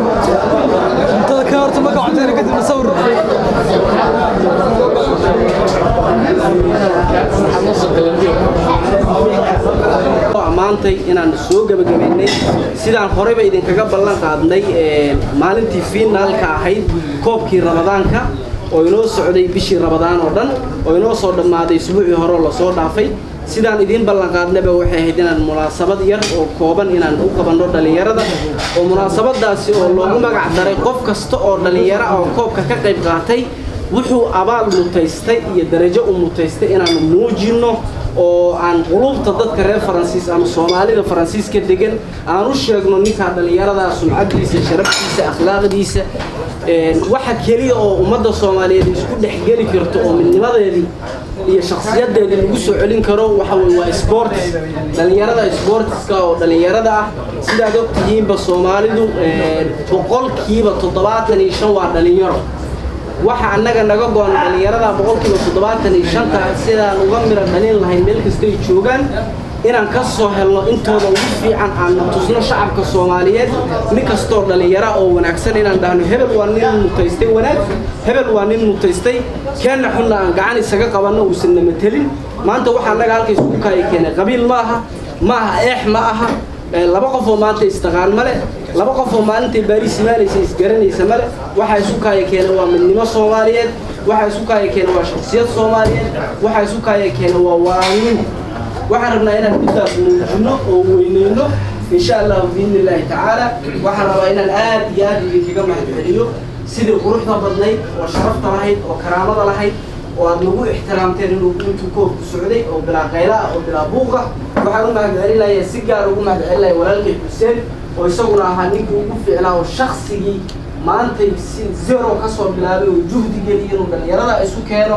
Cuntada ka horta marka cuntayna kadibna sawir. Maantay inaan soo gabagabaynay sidaan horeyba idinkaga ballan qaadnay maalintii fiinaalka ahayd koobkii Ramadaanka oo inoo socday bishii Ramadaan oo dhan oo inoo soo dhammaaday isbuucii hore oo lasoo dhaafay. Sidaan idiin ballan qaadnayba, waxay ahayd inaan munaasabad yar oo kooban inaan u qabanno dhallinyarada, oo munaasabadaasi oo loogu magac daray qof kasta oo dhallinyaro ah oo koobka ka qayb qaatay wuxuu abaal mutaystay iyo darajo u mutaystay inaanu muujinno, oo aan qulubta dadka reer Faransiis ama Soomaalida Faransiiska degan aan u sheegno ninkaa dhallinyarada sumcaddiisa, sharaftiisa, akhlaaqdiisa. Waxa keliya oo ummadda Soomaaliyeed isku dhexgeli karto oo midnimadeedii iyo shakhsiyadeedii lagu soo celin karo waxa weye waa sports, dhallinyarada sportska oo dhallinyarada ah. Sidaad og tihiinba, Soomaalidu 75% waa dhallinyaro. Waxa annaga naga go'an dhallinyarada 75%-ta sidaan uga mira dhalin lahayn meel kastay joogaan, inaan ka soo helno intooda ugu fiican, aan tusno shacabka Soomaaliyeed nin kastoo dhallinyara oo wanaagsan, inaan dhahno hebel waa nin mutaystay wanaag, hebel waa nin mutaystay, keenna xunna aan gacan isaga qabanno uusan na matelin. Maanta waxaa annaga halka isugu kaaya keenay qabiil ma aha, ma aha eex, ma aha laba qof oo maanta istaqaan male, laba qof oo maalintay Baariis imaanaysa isgaranaysa male. Waxaa isu kaaya keenay waa midnimo Soomaaliyeed, waxaa isu kaaya keenay waa shakhsiyad Soomaaliyeed, waxaa isu kaaya keenay waa walaalnimo. Waxaan rabnaa inaan middaas muujino oo weyneyno, insha Allahu biidni Illaahi tacaala. Waxaan rabaa inaan aad iyo aad idinkaga mahadceliyo sidii quruxda badnayd oo sharafta lahayd oo karaamada lahayd oo aad nagu ixtiraamteen inuu intuu koobku socday, oo bilaa qayla ah oo bilaa buuq ah. Waxaan u mahadcelinayaa, si gaar ugu mahadcelinaya, walaalkay Xuseen oo isaguna ahaa ninkii ugu fiicnaa oo shaksigii maantay si zero ka soo bilaabay oo juhdi geliyay inuu dhallinyarada isu keeno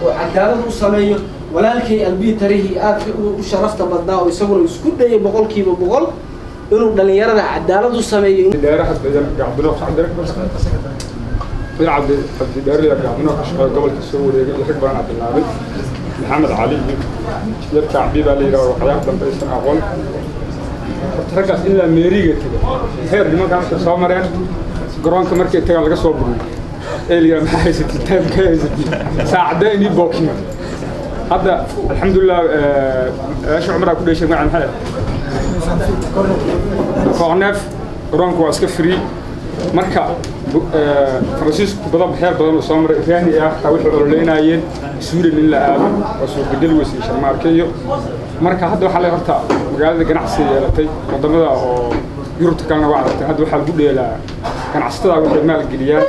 oo cadaalad u sameeyo. Walaalkay albiitarihii aadka u sharafta badnaa oo isaguna isku dayay 100% inuu dhallinyarada cadaalad u sameeyo. Dheeraha Cabdinoo Cabdi Cabdi Dheere Cabdinoo ka shaqeeya gobolka soo wareegay iyo rag badan aa bilaabay, Maxamed Cali iyo yarka Cabdi baa la yidhaha, waxyaaba dambe aysan aqoon. Horta raggaas ilaa meeriga tegay heer nimankaa markay soo mareen garoonka, markay tagaan laga soo buriyo ee la yidhaha maxaa haysatiin, time-ka haysatiin, saacadee inii booking. Hadda alxamdulilah, meesha Cumaraa ku dheshay magaca maxay Koorneef, garoonku waa iska free. Marka Faransiisku kubada xeer badan uu soo maray Raani ah, xitaa waxay ololeynayeen Sweden in la aado waa suurtagal weysay Sharmaarke iyo. Marka hadda waxaa le horta magaalada ganacsi yeelatay, wadamada oo Yurubta kalena waa aragtay. Hadda waxaa lagu dheelaa ganacsatada waxay maalgeliyaan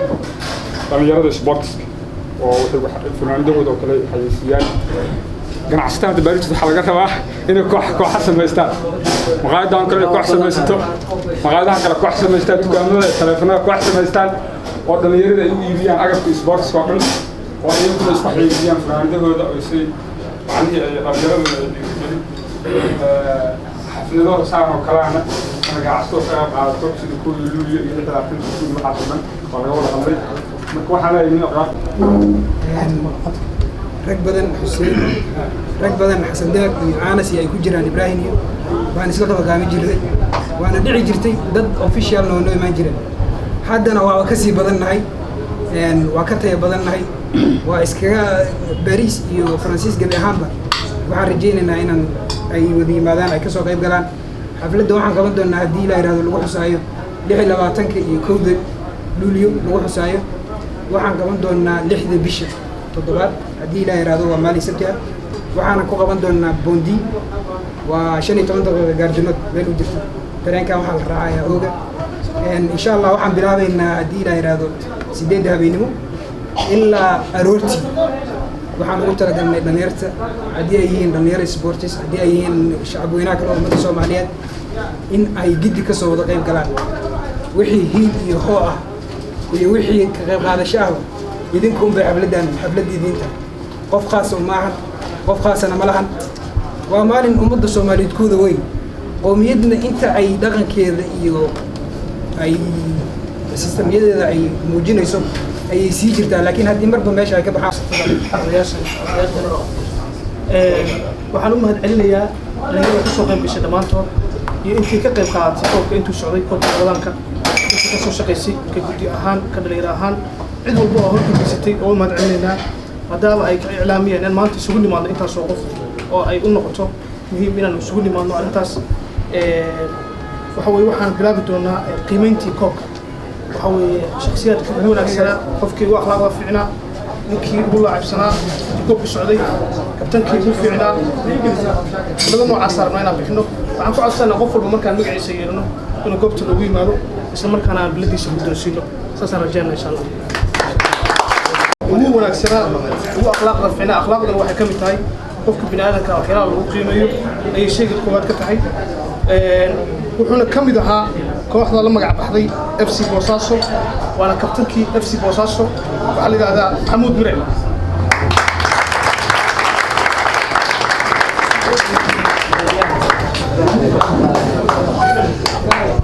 dhallinyarada sportska oo waxay funaanadahooda oo kale xayeysiiyaan. Ganacsatada hadda Baaris waxaa laga rabaa inay koox kooxa samaystaan, maqaayadahan kale koox samaysato, maqaayadaha kale koox samaystaan, dukaamada taleefanada koox samaystaan, oo dhallinyarada ay u iibiyaan agabka sportska oo dhan, oo iyaguna isku xayeysiiyaan funaanadahooda oo si macnihii ay dhallinyaradooda ay dhiirigelin. Xafladaha saan oo kaleana ganacsato ka qayb qaadato sida 1 Luulyo iyo 26-ka kuwii, waxaas oo dhan waa laga wada hadlay. Marka waxaa leeyahay nin Rag badan, Xuseen, rag badan, Xasan Daab iyo Caanas iyo ay ku jiraan, Ibraahim iyo waan isla qabaqaami jirnay, waana dhici jirtay dad officialna waa noo imaan jireen. Haddana waaba kasii badan nahay, waa ka taya badan nahay, waa iskaga Bariis iyo Faransiis gebi ahaanba. Waxaan rajaynaynaa inaan ay wada yimaadaan, ay kasoo qayb galaan xafladda. Waxaan qaban doonaa, haddii Ilaa yihahdo, lagu xusaayo 26-ka iyo 1 Luulyo lagu xusaayo. Waxaan qaban doonaa 6-da bisha 7-aad, haddii Ilaa yihahdo, waa maalin Sabti ah. Waxaana ku qaban doonaa Bondi, waa 15 daqiiqa gaarjinood meel u jirta. Tareenkan waxaa la raacayaa ooga, insha Allah. Waxaan bilaabeynaa, haddii Ilaa yihahdo, 8-da habeenimo ilaa aroortii. Waxaan ugu talagalnay dhalinyarta, haddii ay yihiin dhalinyaro sports, haddii ay yihiin shacabweynaha kale oo ummadda Soomaaliyeed, in ay giddi kasoo wada qayb galaan. Wixii hiil iyo hoo ah iyo wixii ka qayb qaadasho ahba idinku unbay xafladdan xaflad idiin tahay. Qof khaasa uma ahan, qof khaasana ma lahan. Waa maalin ummadda Soomaaliyeed kuwada weyn, qowmiyadna inta ay dhaqankeeda iyo ay sistamyadeeda ay muujinayso ayay sii jirtaa, laakiin haddii marba meesha ay ka baxaan. Odayaasha odayaasha. Waxaan u mahad celinayaa dhalinyarada kasoo qayb gashay dhammaantood iyo intii ka qayb qaadatay koobka intuu socday, koobka Ramadaanka, intii kasoo shaqaysay ka guddi ahaan, ka dhalinyaro ahaan, cid walba oo horka geysatay oo u mahad celinaynaa, maadaama ay ka iclaamiyeen in maanta isugu nimaadno intaasoo qof oo ay u noqoto muhiim inaan isugu nimaadno arrintaas. Waxa weeye, waxaan bilaabi doonaa qiimeyntii koobka. Waxa weeye, shakhsiyaadka ugu wanaagsanaa, qofkii ugu akhlaaqda fiicnaa, ninkii ugu laacibsanaa intii koobku socday, kabtankii ugu fiicnaa, laba noocaas rabnaa inaan bixino. Waxaan ku codsanaa qof walba markaan magaciisa yeelno inuu goobta loogu yimaado, isla markaana aan biladiisa guddoonsiino. Saasaan rajeynaa, insha Allah. Ugu wanaagsanaa, ugu akhlaaqda fiicnaa. Akhlaaqdana waxay ka mid tahay qofka bini aadamka waxyaalaha lagu qiimeeyo ayay shayga koowaad ka tahay. Wuxuuna ka mid ahaa kooxda la magac baxday FC Boosaaso, waana kabtankii FC Boosaaso. Waxaa la yidhahdaa Maxamuud Mire.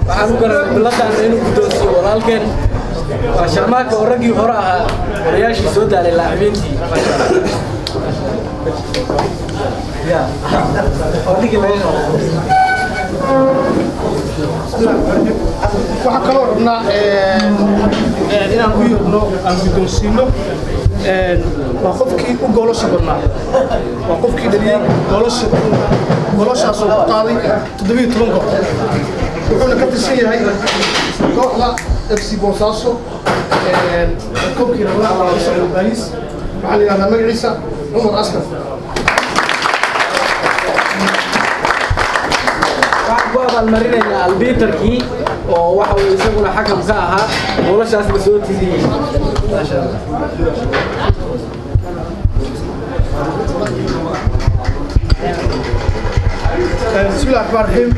Waxaan u garanay biladan inuu guddoonsiiyo walaalkeen, waa Sharmaaka oo raggii hore ahaa, odayaashii soo daalay, laacibiintii ya oo ninkii laga qabo. Waxaan kaloo rabnaa inaan u yeerno, aan guddoonsiino, waa qofkii u goolasha badnaa, waa qofkii dhaliyey goolasha, goolashaasoo ku qaaday 17 gool. Wuxuuna ka tirsan yahay kooxda FC Boosaaso. Koobkii rabnaa ka socdo Baris. Waxaa la yidhahdaa magaciisa Cumar Askar. Waxaan ku abaalmarinaynaa albiitarkii oo waxa uu isaguna xakam ka ahaa goolashaasna soo tiriyey, maasha Allah. Bismi illahi raxmaan raxiim.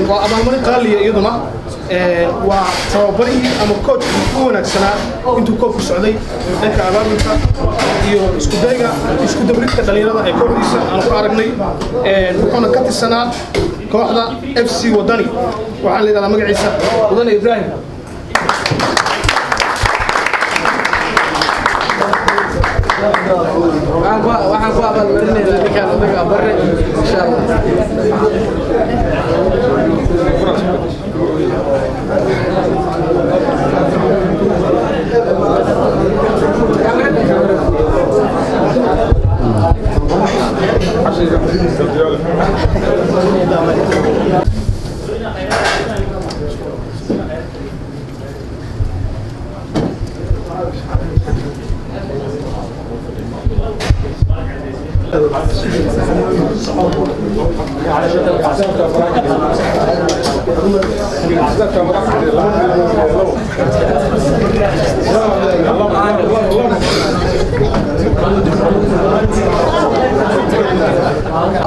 Waa abaalmarin qaaliya iyaduna, waa tababarihii ama koojkii u wanaagsanaa intuu koobku socday, dhanka abaabulka iyo isku dayga, isku dabridka dhalinyarada ee kooxdiisa aan ku aragnay. Wuxuuna ka tirsanaa kooxda FC Wadani. Waxaa la yidhahdaa magaciisa Wadani Ibrahim. Waxaan ku abaalmarinaynaa ninkaan odaga Barre, insha Allah.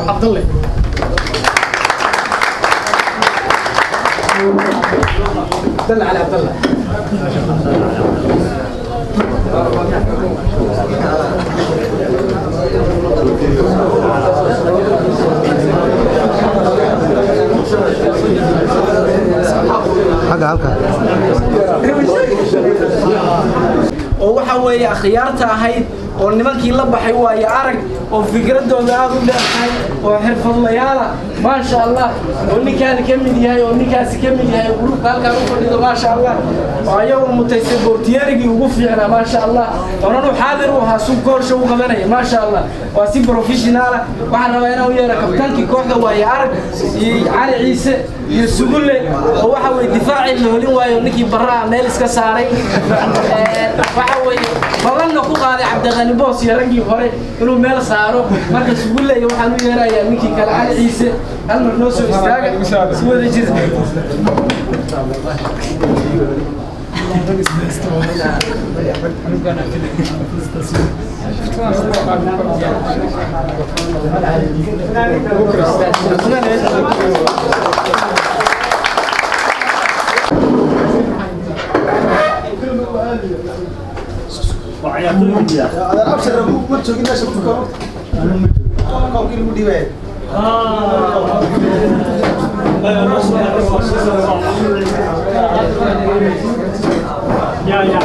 Cabdalle. Cabdalla Cali Cabdalla. Xagga halka. Oo waxa weeye akhyaarta ahayd oo nimankii la baxay waaye arag oo fikradooda aad u dheertahay oo xirfadlayaala, maasha Allah, oo ninkaani ka mid yahay oo ninkaasi ka mid yahay, gruubka halkaan u fadhido, maasha Allah, oo ayagoo mutaystay boortiyeerigii ugu fiicnaa, maasha Allah, onan u xaadir u ahaa suu koorsha u qabanaya, maasha Allah, waa si professionaala. Waxaan rabaa inaan u yeero kabtaankii kooxda waaye arag iyo Cali Ciise iyo Sugulle, oo waxa weeye difaacii la holin waayo, ninkii Barraa meel iska saaray, waxa weeye ballanna ku qaaday Cabdiqani Boos iyo raggii hore inuu meel saaro. Marka Sugulle iyo waxaan u yeerayaa ninkii kale, Cali Ciise, hal mar noo soo istaaga si wada jir. Adeer Abshir ma joogin meesha ku koro. Koobkii lagu dhiibay.